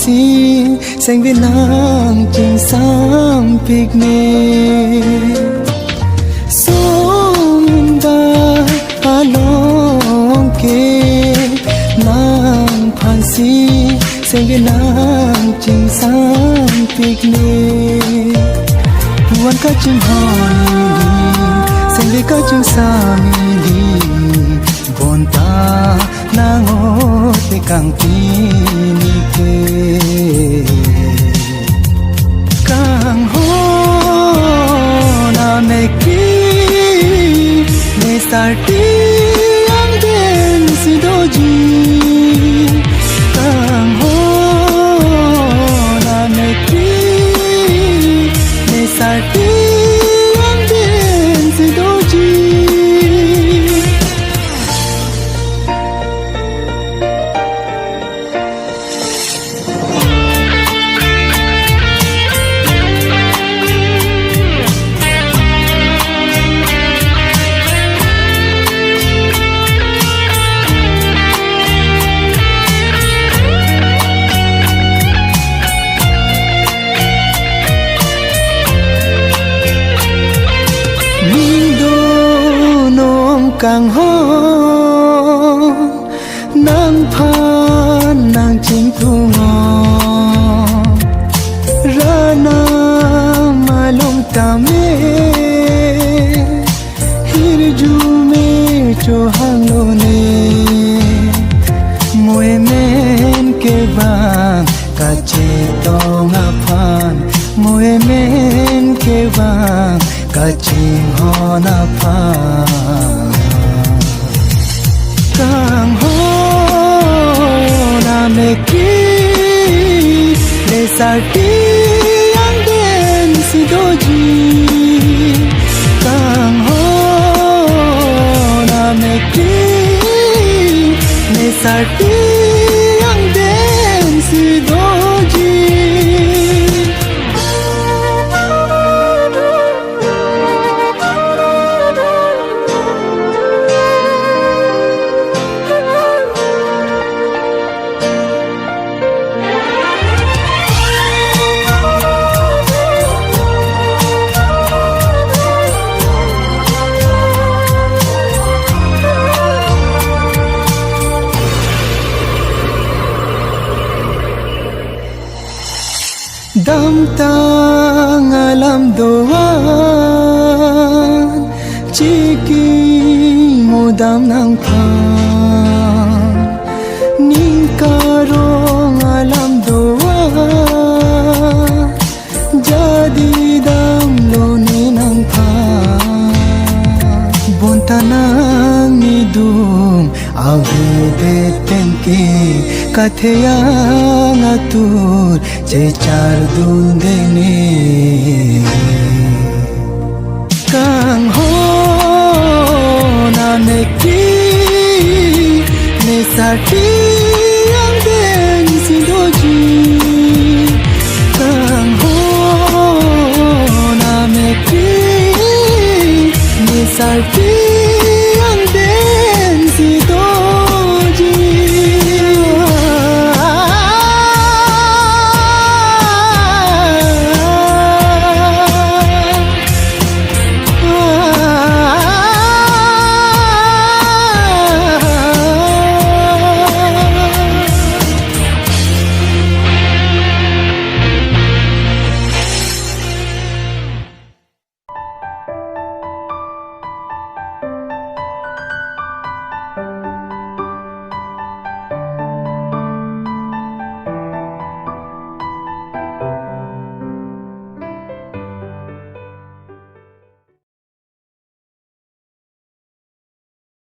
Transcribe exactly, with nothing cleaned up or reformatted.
Sengve nangchingsampik ne. Song inba along ke nangphansi sengve nangchingsampik ne. Puan kachinghon ili, sengve kachingsam ili, bonta nang-o te kangpini ke. Kanghon amekri, ne sarti angden si doji. Kanghon amekri, ne sarti angden si doji. Ning do nong kanghon, nangphan nangchingthung-o. Ranam along tame hirjume chohanglo ne. Mo emen kevang kachetong aphan, mo emen kevang kachinghon aphan. Kanghon amekri, ne sarti angden si doji. Kanghon amekri, ne sarti angden si doji. Damtang alam do-an, chikimodam nangphan. Ning karong alam do-an, jadi damlo ne nangphan. Bonta nangnidung avedet penke, katheyang atur chechardunde ne. Kanghon amekri, ne sarti angden si doji. Kanghon amekri, ne sarti